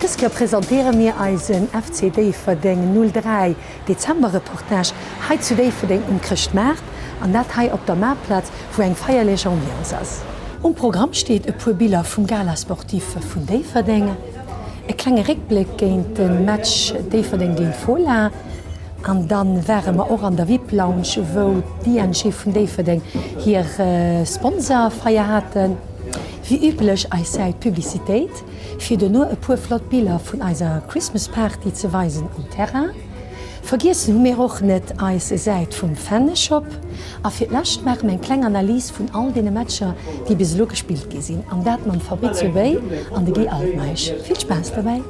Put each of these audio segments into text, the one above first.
Dës Kéier presentéiere mir eisen FC Déifferdeng 03 Dezember-Reportage hei zu Déifferdeng um Chrëschtmaart an dat hei op der Maartplaz, wou eng feierlech Ambiance ass. Um Programm steet e puer Biller vum Gala Sportif vun Déifferdeng, e klenge Réckbléck géint de Match Déifferdeng géint Fola an dann ware mer och an der Vip Lounge, wou d'ING vun Déifferdeng hir Sponsorfeier haten. Wéi üblech eis Säit Publicitéit, fir dono e puer flott Biller vun eiser Christmas Party ze weisen um Terrain. Vergiessen hu mir och net eis Säit vum Fanshop. A fir d'lescht maache mir eng kleng Analys vun all deene Matcher déi bis elo gespillt gi sinn, an dat mam Fabrizio Bei an de Guy Altmeisch. Vill Spaass dobäi!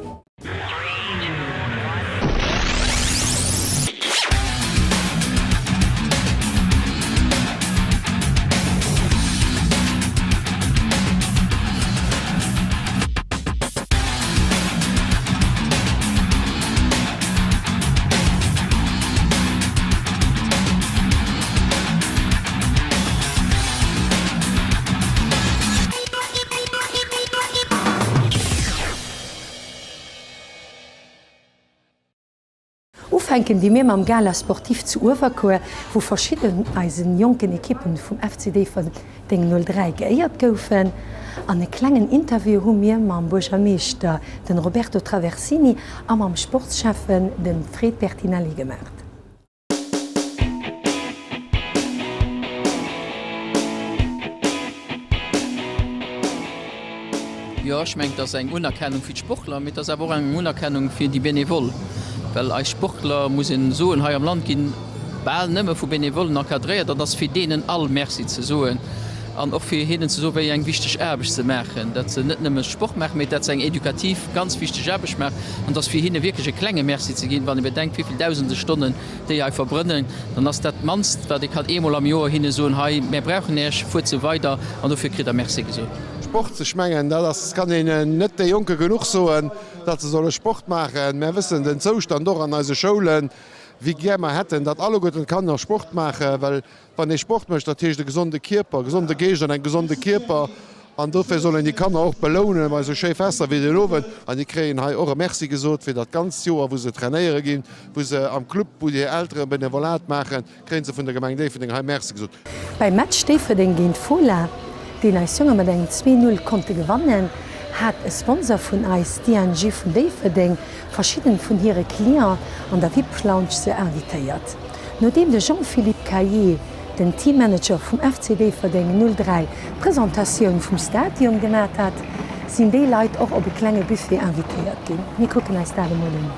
Ufänken di mir mam Gala Sportif zu Uewerkuer, wou verschidden eisen jonken Ekippen vum FC Déifferdeng 03 geéiert goufen. An e klengen Interview hu mir mam Buergermeeschter, den Roberto Traversini, a mam Sportschäffen, den Fred Bertinelli gemaacht. Jo, ech mengen, et ass eng Unerkennung fir d'Sportler, mee et ass awer och eng Unerkennung fir déi Benevole. Well eis Sportler, muss een soen, hei am Land ginn bal nëmme vu Benevollen encadréiert. An et ass fir deenen all Merci ze soen an och fir hinnen ze soen, wéi eng wichteg Aarbecht se maachen, datt se net nëmme Sport maachen, mee datt se eng edukativ ganz wichteg Aarbecht maachen. An et ass fir hinne wierklech e klenge Merci ze ginn, wann ee bedenkt, wéi vill Dausende Stonnen déi hei verbrënnen, dann ass dat d'mannst, wat ee kann eemol am Joer hinne soen, Hei, mär brauchen Iech, fuert sou weider an dofir kritt Der Merci gesot. Sport, ech mengen, dat ass, kann een net de Jonke genuch soen, datt se solle Sport maachen. Mär wëssen den Zoustand och an eise Schoulen, wéi gär mer hätten, datt alleguerten d'Kanner Sport maachen, well Wann ee Sport mécht, dat heescht e gesonde Kierper, e gesonde Geescht an engem gesonde Kierper. An dofir soll een déi Kanner och belounen bei esou schéi Fester wéi den Owend. An déi kréien hei och e Merci gesot fir dat ganzt Joer, wou se trainéiere ginn, wou se am Club, wou hir Eltere Benevolat maachen, kréie se vun der Gemeng Déifferdeng hei Merci gesot. Beim Match Déifferdeng géint Fola, deen eis Jonge mat engem 2, 0 konnte gewannen, hat e Sponsor vun eis, d'ING vun Déifferdeng, verschidden vun hire Clients an der VIP-Lounge se invitéiert. Nodeem de Jean-Philippe Caillet, den Teammanager vum FC Déifferdeng 03, d'Presentatioun vum Stadion gemat hat, sinn déi Leit och op e klenge Buffet invitéiert ginn. Mir kucken eis dat emol un.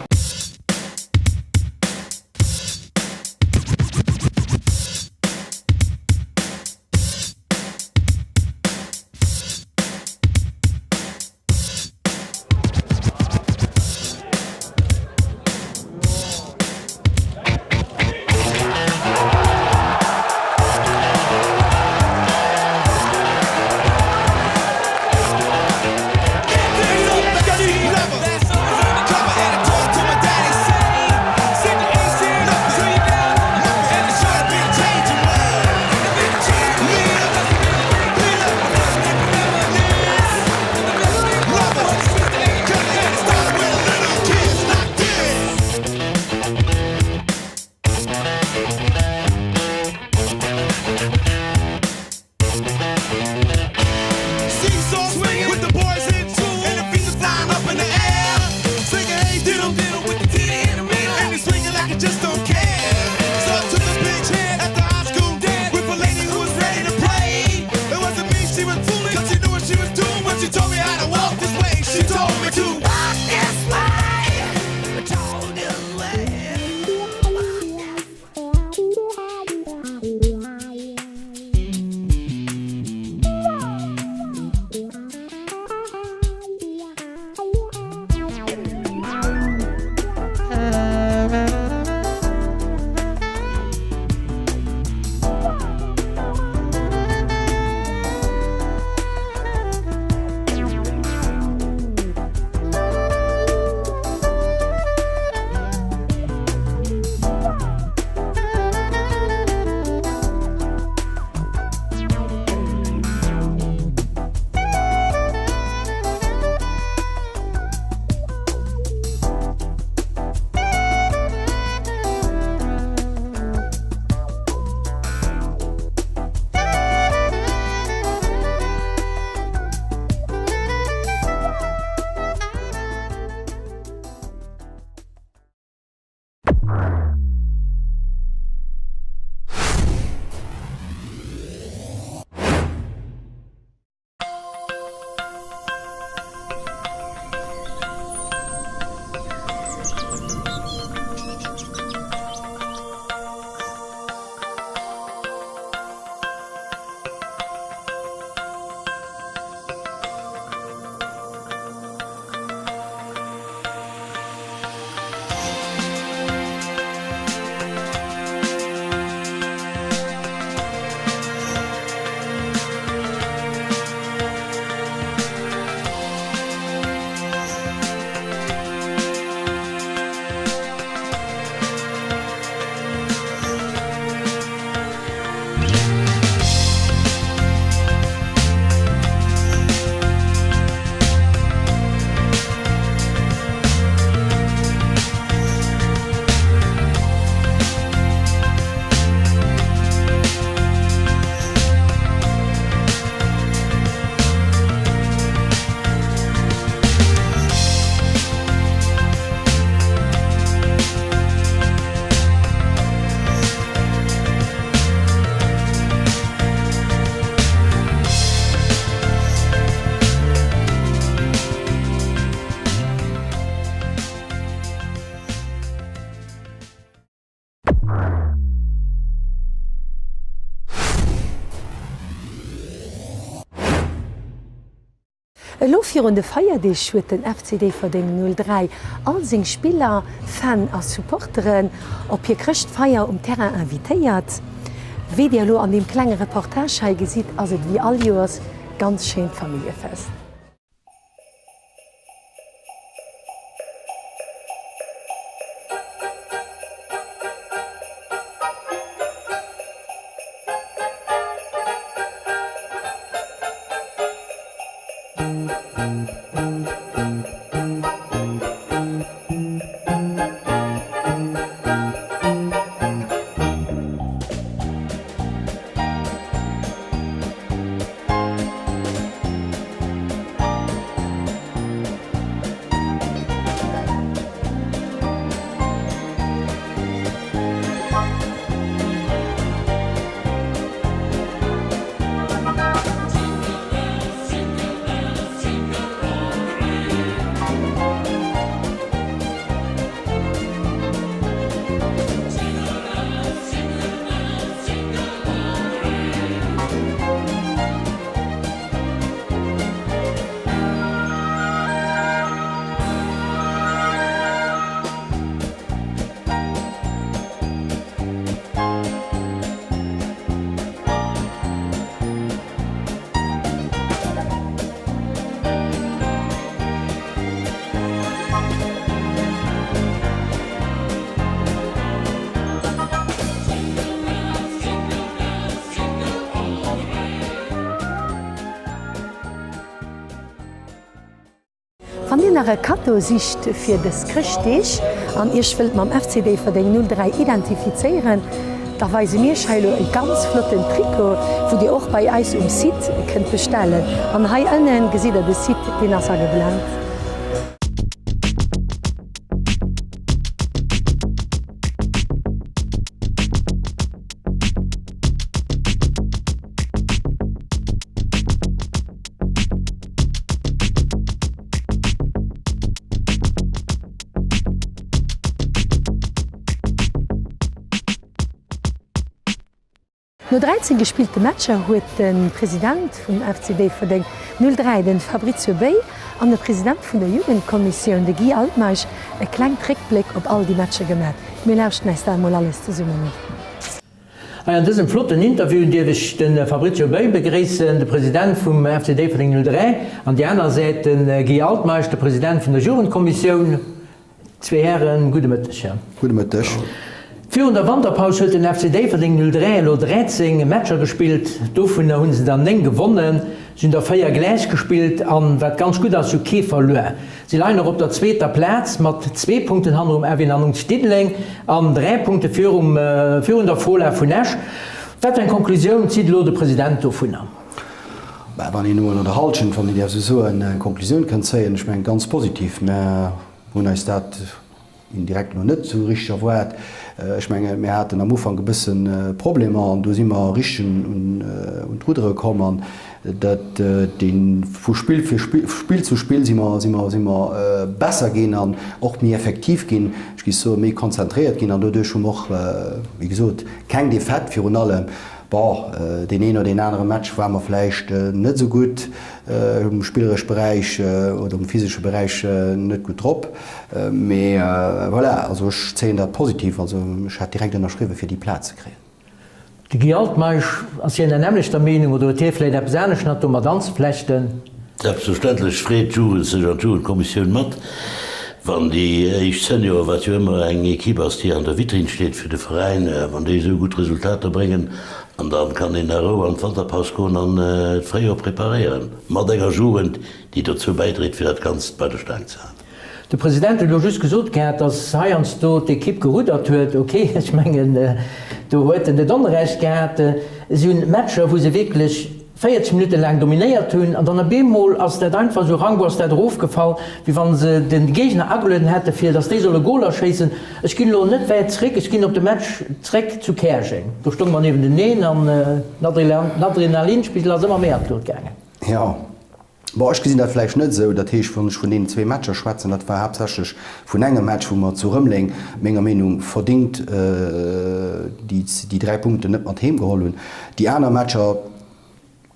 Elo virun de Feierdeeg huet den FC Déifferdeng 03 all seng Spiller, Fan a Supporteren op hir Chrëschtfeier um Terrain invitéiert. Wéi dir elo an deem klenge Reportage hei gesitt, ass et wéi all Joers ganz schéint Familljefest. Wann Dir nach e Kaddo sicht fir dës Chrëschtdeeg an Iech wëllt mam FC Déifferdeng 03 identifizéieren, da weise mir Iech hei elo e ganz flotten Trikot, wou Dir och bei eis um Site kënnt bestellen. An hei ënnen gesitt der de Site, deen ass ageblent. No 13 gespillte Matcher huet de President vum FC Déifferdeng 03, de Fabrizio Bey, an de President vun der Jugendkommissioun, de Guy Altmeisch, e klengt Réckbléck op all déi Matcher gemat. Mir lauschten äis dat emol alles zesummen un. Hei an dësem flotten Interview dierf ech de Fabrizio Bey begréissen, de President vum FC Déifferdeng 03, an déi aner Säit de Guy Altmeisch, de President vun der Jugendkommissioun. Zwee Hären, gudde Mëtteg. Gudde Mëtteg. Virun der Wanterpaus huet den FC Déifferdeng 03 elo 13 Matcher gespillt. Dovunner hu se der 9 gewonnen, se hunn der 4 gläich gespillt an, wat ganz gutt ass, se hu kee verluer. Si leien och op der zweeter Plaz mat zwee Punkten hannerum FE Diddeleng an 3 Punkte virum virun der Fola vun Esch. Wat fir eng Konklusioun zitt elo de President dovunner? Bah, wann een elo no der Hallschent, wann een däerf esou soen, eng Konklusioun kënnt zéien, ech mengen ganz positiv. Mär hunn eis dat indirekt elo net esou richteg erwaart. Ech mengen, mir haten am Ufank e bësse Problemer an do si mer richteg un d'Ruddere komm an dat dee vu Spill fir Spill zu Spill si mer, si mer, si mer besser ginn an och méi effektiv ginn, ech géif soen, méi konzentréiert ginn an doduerch hu mer och, wéi gesot, keng Defaite virun allem. Bon, deen een oder deen anere Match war mer vläicht net esou gutt um spilleresch Beräich oder um physesche Beräich net gutt drop, mee voilà, also ech zéien dat positiv, also ech hätt direkt ënnerschriwwe fir déi Plaz ze kréien. De Guy Altmeisch, ass hien der nämmlechter Meenung oder huet hie vläicht eppes anescht nach do mat anzeflechten? Selbstverständlech freet d'Jugend sech an d'Jugendkommissioun mat, wann déi éischt Senioren, wat jo ëmmer eng Equipe ass, déi an der Vitrinn steet fir de Veräin, wann déi esou gutt Resultater bréngen. An da kann een a Rou an d'Wanterpaus goen an d'Fréijoer preparéieren, mat enger Jugend, déi dozou bäidréit, fir dat Ganzt bei der Staang ze halen. De President huet elo just gesot gehat, dass heiansdo d'Equipe geruddert huet. Ok, ech mengen, do huet en net Onrecht gehat. Si hunn Matcher, wou se wierklech 40 Minutte laang dominéiert hunn an dann op eemol ass dat einfach esou rango ass dat erofgefall, wéi wa se de Géigner agelueden hätte fir datt déi solle Goler schéissen. Ech ginn elo net wäit zréck, ech ginn op de Match zréck zu Käerjeng. Do stounge mer niewenteneen an den Adrenalinspigel ass ëmmer méi an d'Lut gaangen. Jo, bon, ech gesinn dat vläicht net esou. Dat heescht, wann ech vun deenen zwee Matcher schwätzen, dat war haaptsächlech vun engem Match, wou mer zu Rëmeleng menger Meenung verdingt déi 3 Punkten net mat heem geholl hunn. Déi aner Matcher.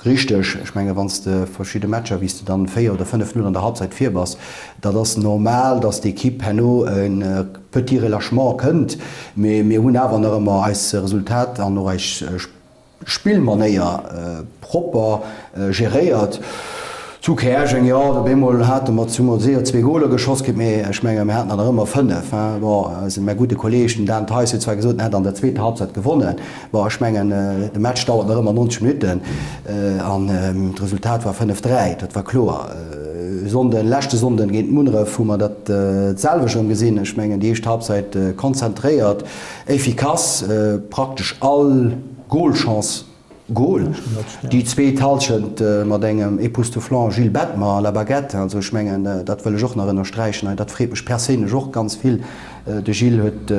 Richteg, ech menge wann s de verschidde Matcher, wéi s de dann 4 oder 5, 0 an der Halbzeit vir bass, dat ass normal, datt d'Ekipp herno e petit Relâchement kënnt. Mee mir hunn awer nach ëmmer eis Resultat an och eis Spillmanéier propper geréiert. Zu Käerjeng, jo, op eemol hate mer zu mol séier zwee Goler geschoss kritt, mee ech menge mir haten der nach ëmmer 5. Bon, eisen, mäi gudde Kolleeg, den Dan Theis, huet zwar gesot, en hätt an der zweeter Halbzeit gewonnen. Bon, ech mengen, de Match dauert nach ëmmer 90 Minutten an d'Resultat war 5, 3, dat war kloer. Sonnden, leschte Sonnden géint Munneref hu mer dat d'selwecht erëm gesinn. Ech mengen, déi éischt Halbzeit konzentréiert, effikass, praktesch all Golchance Gol. Déi zweet Halschent mat engem époustouflant Gilles Bettmer à la baguette. Also ech mengen, dat wëll ech och nach ënnersträichen hei, dat freet mech perséinlech och ganz vill. De Gilles huet,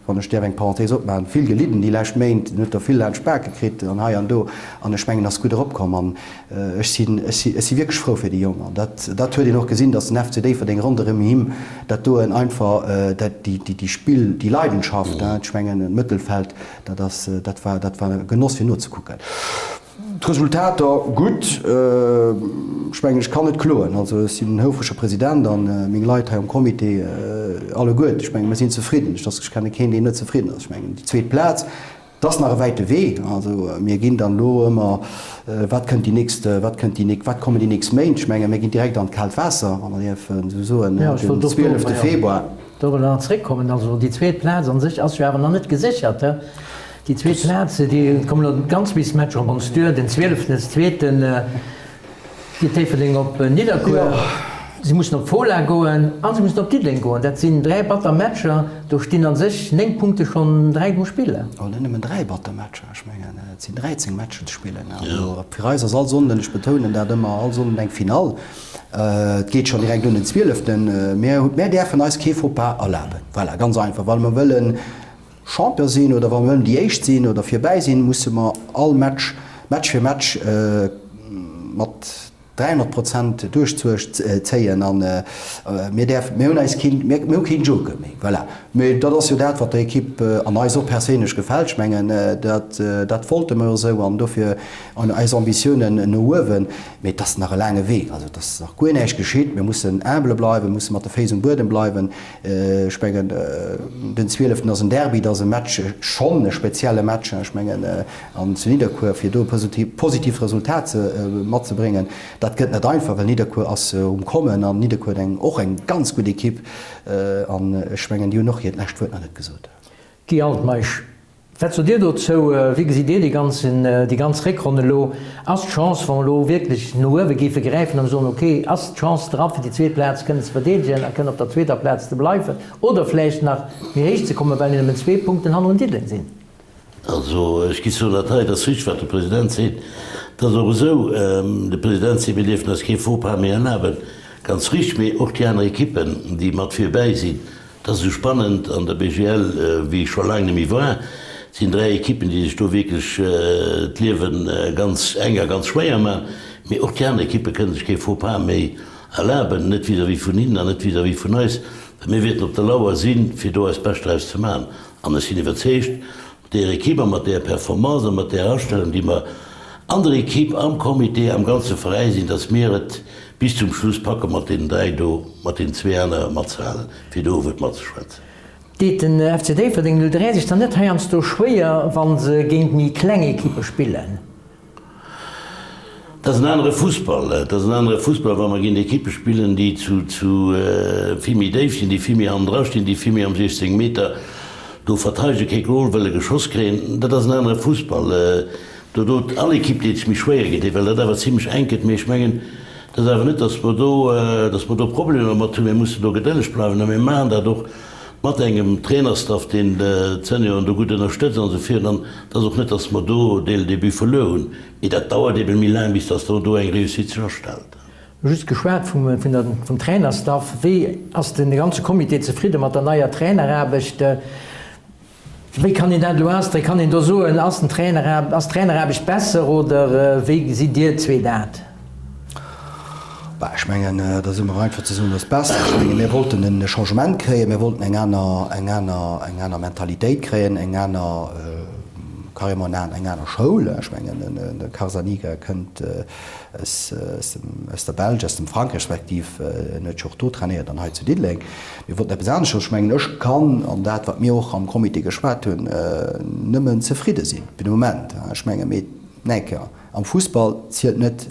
wann ech däerf eng Parenthèse opmaachen, vill gelidden déi lescht Méint, en huet der vill laanscht d'Bake kritt an hei an do an ech mengen, ass gutt eropkomm an ech sinn, ech si, ech si wierklech frou fir déi Jong an dat, dat huet een och gesinn, datt den FC Déifferdeng ronderëm him dat doen einfach, dat, déi, déi Spill, déi Leidenschaft, ech mengen, d'Mëttelfeld, Dat ass, dat war, dat war e Genoss fir nozekucken. D'Resultater, gutt, ech mengen, ech kann net kloen. Also ech sinn en houfrege President a meng Leit hei am Comité alleguerten, ech mengen, mir sinn zefridden. Ech ech kenne keen, deen net zefridden ass. Ech mengen, déi zweet Plaz, et ass nach e wäite Wee. Also mir ginn dann elo ëmmer, wat kënnt déi nächst, wat kënnt déi, wat kommen déi nächst Méint? Ech menge mir ginn direkt an d'kaalt Waasser, wa mer dierfen esou soen, den 12 Februar. Do wëll nach zréckkommen. Also déi zweet Plaz a sech ass jo awer nach net geséchert. Déi zweet Plaz, déi kommen elo ganz bis Matcher op ons duer. Den zwieleften des zweeten geet Déifferdeng op Nidderkuer. Si mussen op Fola goen a se mussen op Diddeleng goen. Dat sinn 3 batter Matcher. Do stinn a sech 9 Punkte schonn direkt um Spill. Oh, net nëmmen 3 batter Matcher. Ech mengen, et sinn 13 Matcher ze spillen. Also fir eis ass all Sonnden, ech betounen dat ëmmer, all Sonnden eng Finall. Et geet schonn direkt un den Zwieleften. Mir mir däerfen eis kee Faux-pas erlaben. Voilà, ganz einfach. Wa mer wëlle Champion sinn oder wa mer wëllen déi Éischt sinn oder virbäi sinn, musse mer all Match, Match fir Match mat 300 Prozent duerchzéien. A mir däerfen, mir hunn eis keen, mir hu keen Joker méi. Voilà. Mee dat ass jo dat, wat der Ekipp an eis och perséinlech gefält. Ech mengen, dat dat wollte mer jo esou an dofir eis Ambitiounen no uewen. Mee et ass nach e laange Wee. Also et ass nach guer näischt geschitt. Mir mussen humble bleiwen, mir musse mat de Féiss um Buedem bleiwen. Ech mengen, den Zwieleften ass en Derby, dat ass e Match, schonn e spezielle Match, ech mengen, an zu Nidderkuer, fir do e positiivt Resultat matzebréngen, dat gëtt net einfach, well Nidderkuer ass um Kommen an Nidderkuer huet eng, och eng ganz gutt Ekipp. An ech mengen, déi hunn och hiert lescht Wuert nach net gesot. Guy Altmeisch, Wat sot Dir dozou? Wéi gesitt Dir déi ganzen, déi ganz Réckronn elo? Ass d'Chance, wa mer elo wierklech no uewe géife gräifen a soen, ok, ass d'Chance dra fir déi zweet Plaz kënnen ze verdeedegen a kënnen op der zweeter Plaz ze bleiwen oder vläicht nach méi héich ze kommen, well mir nëmmen zwee Punkten hanneren Diddeleng sinn? Also ech gi soen, dat hei, et ass richteg wat de President seet, et ass och esou, de President seet, mir dierfen eis kee Faux-pas méi erlaben, ganz richteg, mee och déi aner Ekippen, déi mat virbäi sinn, Et ass esou spannend an der BGL wéi scho laang net méi war. Et sinn 3 Ekippen, déi sech do wierklech d'Liewe ganz enk a ganz schwéier man. Mee och déi aner Ekippe kënne sech kee Faux-pas méi erlaben, net vis-à-vis vun hinnen an net vis-à-vis vun eis, well mir wäerten op der Lauer sinn, fir do eist Bescht draus ze man. An ech sinn iwwerzeegt, Mat deeër Equipe a mat deeër Performance a mat deeër Astellung, déi mer an der Equipe, am Comité, am ganze Veräi sinn, dass mir et bis zum Schluss packe mat deenen 3 do, mat deenen zwee anere matzehalen, fir do uewe matzeschwätzen. Deet den FC Déifferdeng 03 sech dann net heiansdo schwéier, wa se géint méi kleng Ekippe spillen? Et ass en anere Fussball. Et ass en anere Fussball, wa mer géint Ekippe spillen, déi zu vill méi déif sinn, déi vill méi hannendra stinn, déi vill méi am 16 Meter do verteidegen, kee Gol wëlle geschoss kréien. Dat ass en anere Fussball. Do doet all Ekipp deet sech méi schwéier géint déi, well dat awer zimlech enk gëtt. Mee ech mengen, et ass awer net, datt mer do, datt mer do Problemer mat hunn. Mir mussen do gedëlleg bleiwen a mir maachen dat och mat engem Trainerstaff, deen d'Senioren do gutt ënnerstëtzt an esou virun. An et ass och net, datt mer do dès le début verluer hunn, mee dat dauert eben méi laang, bis datt do eng Réussite sech astellt. Just geschwat vum Trainerstaff, Wéi ass de ganze Comité zefridde mat der neier Traineraarbecht? Wéi kann een dat elo ausdrécken? Kann een do soen, ass den Traineraarbecht, ass d'Traineraarbecht besser oder wéi gesitt Dir zwee dat? Bah, ech mengen, et ass ëmmer einfach ze soen, et ass besser. Ech menge mir wollten e Changement kréien, mir wollten eng aner, eng aner, eng aner Mentalitéit kréien, eng aner. carrément eng aner Schoul. Ech mengen, de Carzaniga kënnt aus der Belsch, aus dem Frankräich respektiv en huet jo och do trainéiert an hei zu Diddeleng. Mir wollten eppes aneschters. Ech mengen, ech kann an dat, wat mir och am Comité geschwat hunn, nëmmen zefridde sinn fir de Moment. Ech mengen, mee nach eng Kéier, am Fussball zielt net,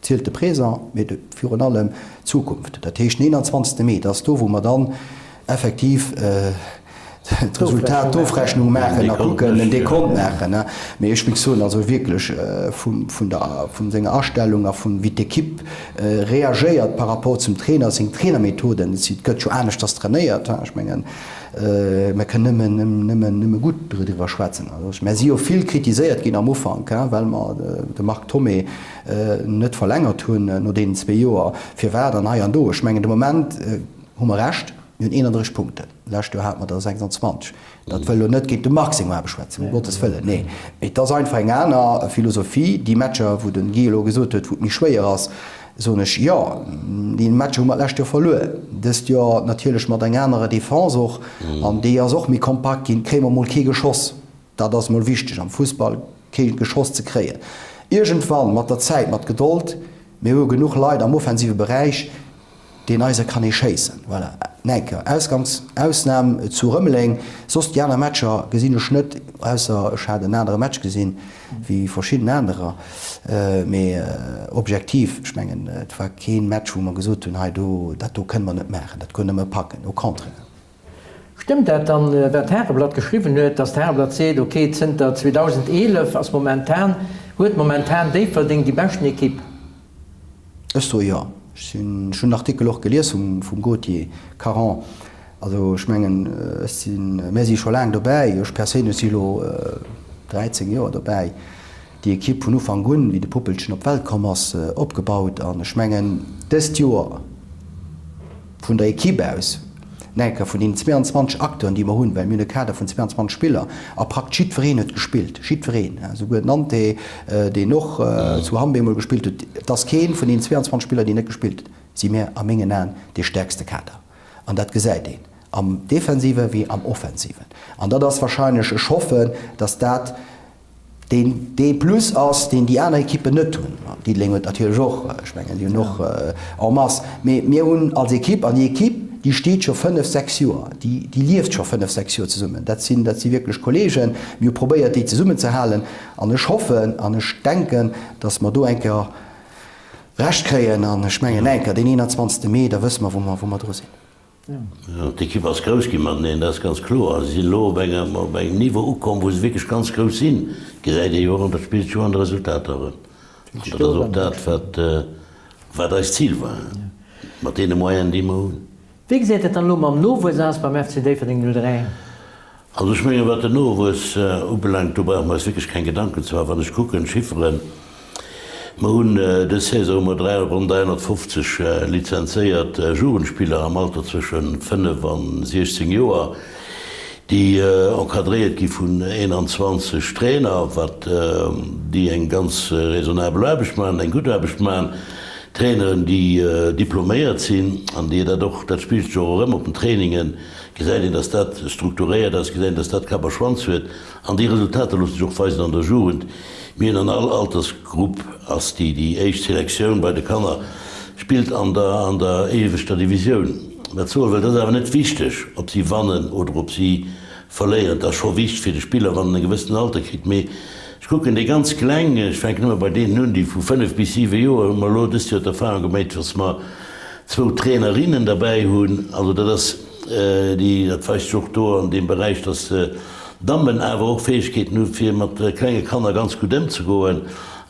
zielt de Présent, mee virun allem d'Zukunft. Dat heescht, den 21. Mee, dat ass do, wou mer dann effektiv d'Resultat, d'Ofrechnung maachen a kucken, en Dekont maachen. Mee ech muss soen, also wierklech vun der, vun senger Astellung a vun wéi d'Ekipp reagéiert par rapport zum Trainer, seng Trainermethoden, et gëtt jo aneschters trainéiert, ech mengen, mer kënnen nëmmen, nëmmen, nëmme gutt driwwer schwätzen. Also mer si jo vill kritiséiert ginn am Ufank, well mer de Marc Thomé net verlängert hunn no deenen zwee Joer. Firwat an hei an do. Ech mengen de Moment hu mer Recht, mir hunn 31 Punkten, lescht Joer hate mer der 26. Dat wëll elo net géint dem Marc seng Aarbecht schwätzen, um Gottes Wëllen, nee. Mee et ass einfach eng aner Philosophie. Déi Matcher, wou de Guy elo gesot huet, wou et méi schwéier ass, soen ech, jo, déi Matcher hu mer d'lescht Joer verluer. Dëst Joer natierlech mat enger anerer Defense och, an déi ass och méi kompakt ginn, kréie mer mol kee Geschoss. Dat ass mol wichteg am Fussball, kee Geschoss ze kréien. Iergendwann, mat der Zäit, mat Gedold, mir hu genuch Leit am offensive Beräich, deen eiser kann ee schéissen. Voilà, Nijker, Ausgangs, Ausnam zu Rëmeleng, soss déi aner Matcher gesinn ech net, ausser ech hat en anere Match gesinn wéi verschidden anerer. Mee objektiv, ech mengen, et war kee Match, wou mer gesot hunn, hei do, dat do kënne mer net maachen, dat kënne mer packen, au contraire. Stëmmt dat dann, wat d'Tageblatt geschriwwen huet, dass d'Tageblatt seet, ok, zënter 2011 ass momentan, huet momentan Déifferdeng déi beschten Ekipp? Ech soe jo. Ech sinn, ech hunn den Artikel och gelies vum, vum Gauthier Caron. Also ech mengen, ech sinn, mär si scho laang dobäi, ech perséinlech si elo 13 Joer dobäi, déi Ekipp vun Ufank un, wéi de Puppelchen op d'Welt komm ass, opgebaut. An ech mengen, dëst Joer vun der Ekipp aus, Enker vun deenen 22 Acteuren, déi mer hunn, well mir hunn e Kader vun 22 Spiller a praktesch jiddwereen huet gespillt, jiddwereen, esouguer den Ante, deen och zu Hamm eemol gespillt huet. Et ass kee vun deenen 22 Spiller, deen net gespillt huet, si mir a mengen Aen dee stäerkste Kader. An dat gesäit een am Defensive wéi am Offensiven. An dat ass wahrscheinlech, ech hoffen, datt dat, deen dee Plus ass, deen déi aner Ekippen net hunn. Diddeleng huet natierlech och, ech mengen, déi hunn och en masse, mee mir hunn als Ekipp, an déi Ekipp, déi steet scho fënnef, sechs Joer, déi, déi lieft scho fënnef, sechs Joer zesummen, dat sinn, dat si wierklech Kolleegen, mir hu probéiert, déi zesummenzehalen an ech hoffen an ech denken, datt mer do eng Kéier Recht kréien an ech mengen, eng Kéier deen 21. Mee, da wësse mer, wou mer, wou mer dru sinn. D'Ekipp ass grouss gi mateneen, dat ass ganz kloer. Si sinn elo op engem op engem Niveau ukomm, wou se wierklech ganz grouss sinn. Gesäit ee jo och an dat spillt sech jo an de Resultater erëm. An dat ass och dat, wat wat eist Zil war, mat deene Moyenen, déi mer hunn. Wéi gesäit et dann elo mam Nowuess aus beim FC Déifferdeng 03? Also ech mengen, wat den Nowuess ubelaangt, do brauche mer eis wierklech keng Gedanken ze maachen. Wann ech kucken, d'Chifferen, mer hunn dës Saison hu mer ronn 350 lizenzéiert Jugendspiller am Alter zwësche 5 an 16 Joer, déi encadréiert gi vun 21 Trainer, wat déi eng ganz raisonnabel Aarbecht maachen, eng gutt Aarbecht maachen. Traineren, déi diploméiert sinn an déi dat och, dat spigelt sech och erëm op den Trainingen, gesäit een, dass dat strukturéiert ass, gesäit een, dass dat Kapp a Schwanz huet. An déi Resultater loosse sech och weisen an der Jugend. Mir hunn an all Altersgrupp ass déi déi éischt Selektioun bei de Kanner spillt an der an der ieweschter Divisioun. Wat soe wëll, dat ass awer net wichteg, ob si wannen oder ob si verléieren. Et ass scho wichteg fir de Spiller, wann en e gewëssenen Alter kritt. Mee ech kucken déi ganz Kleng, ech fänken ëmmer bei deenen un, déi vu 5 bis 7 Joer, hu mer elo dëst Joer d'Erfahrung geméit, dass mer zwou Trainerinnen derbäi hunn. Also dat ass déi, dat weist sech och do an deem Beräich, dass Dammen awer och Fäegkeeten hu fir mat klenge Kanner ganz gutt ëmzegoen.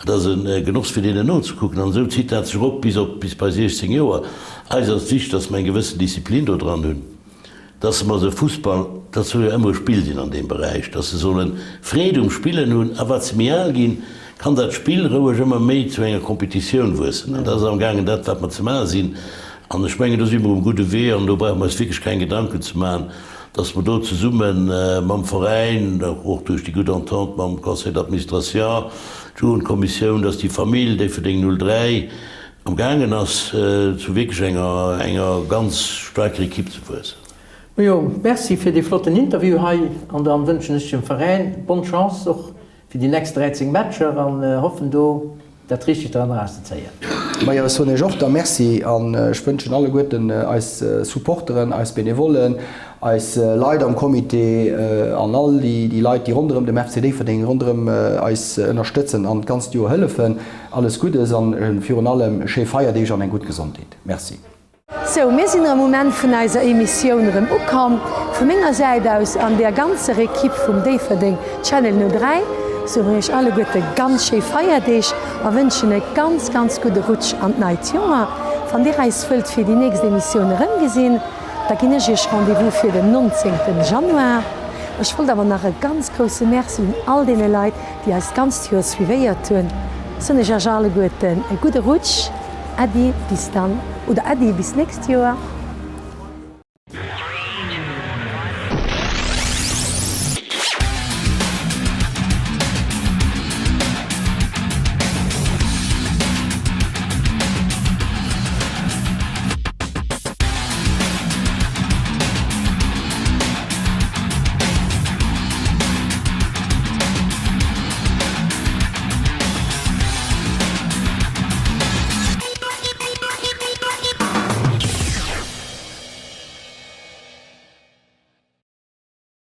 Et ass e Genoss fir deenen nozekucken an esou zitt dat sech erop bis op bis bei 16 Joer. Eis ass et wichteg, dass mer eng gewëssen Disziplin do dran hunn. Dass mer se Fussball, dat soll jo ëmmer e Spill sinn an deem Beräich, dass se solle Freed um Spillen hunn a wat se méi al ginn, kann dat Spill roueg ëmmer méi zu enger Competitioun wuessen. An dat ass amgaangen dat, wat mer ze maache sinn. An ech mengen, do si mer um gudde Wee an do brauche mer eis wierklech keng Gedanken ze maachen, dass mer do zesumme mam Veräin, och duerch déi gutt Entente mam Conseil d'administration, d'Jugendkommissioun, dass déi Famill Déifferdeng 03, Am gaangen ass zu wierklech enger enger ganz staarker Equipe ze wuessen. Majo, merci fir dee flotten Interview hei an dann wënschen ech dem Veräin bonne Chance och. fir déi nächst 13 Matcher an hoffen do dat Richtegt dran erauszezéien. Majo, ech soen Iech och da Merci an ech wënschen alleguerten eis Supporteren, eis Benevollen, eis Leit am Comité an all déi Leit, déi ronderëm dem FC Déifferdeng ronderëm eis ënnerstëtzen an d'ganzt Joer hëllefen, alles Guddes an virun allem schéi Feierdeeg an eng gutt Gesondheet. Merci. Sou, mir sinn erëm um Enn vun eiser Emissioun erëm ukomm. Vu menger Säit aus an der ganzer Equipe vum Déifferdeng Channel 03 soe mir iech alleguerte ganz schéi Feierdeeg a wënschen e ganz, ganz gudde Rutsch an d'neit Joer. Wann dir eis wëllt fir déi nächst Emissioun erëmgesinn, da ginn ech iech Rendez-vous fir den 19. Januar. Ech wollt awer nach e ganz grousse Merci un all deene Leit, déi eis d'ganzt Joer suivéiert hunn, soen ech iech alleguerten e gudde Rutsch. Äddi bis dann oder Äddi bis nächst Joer.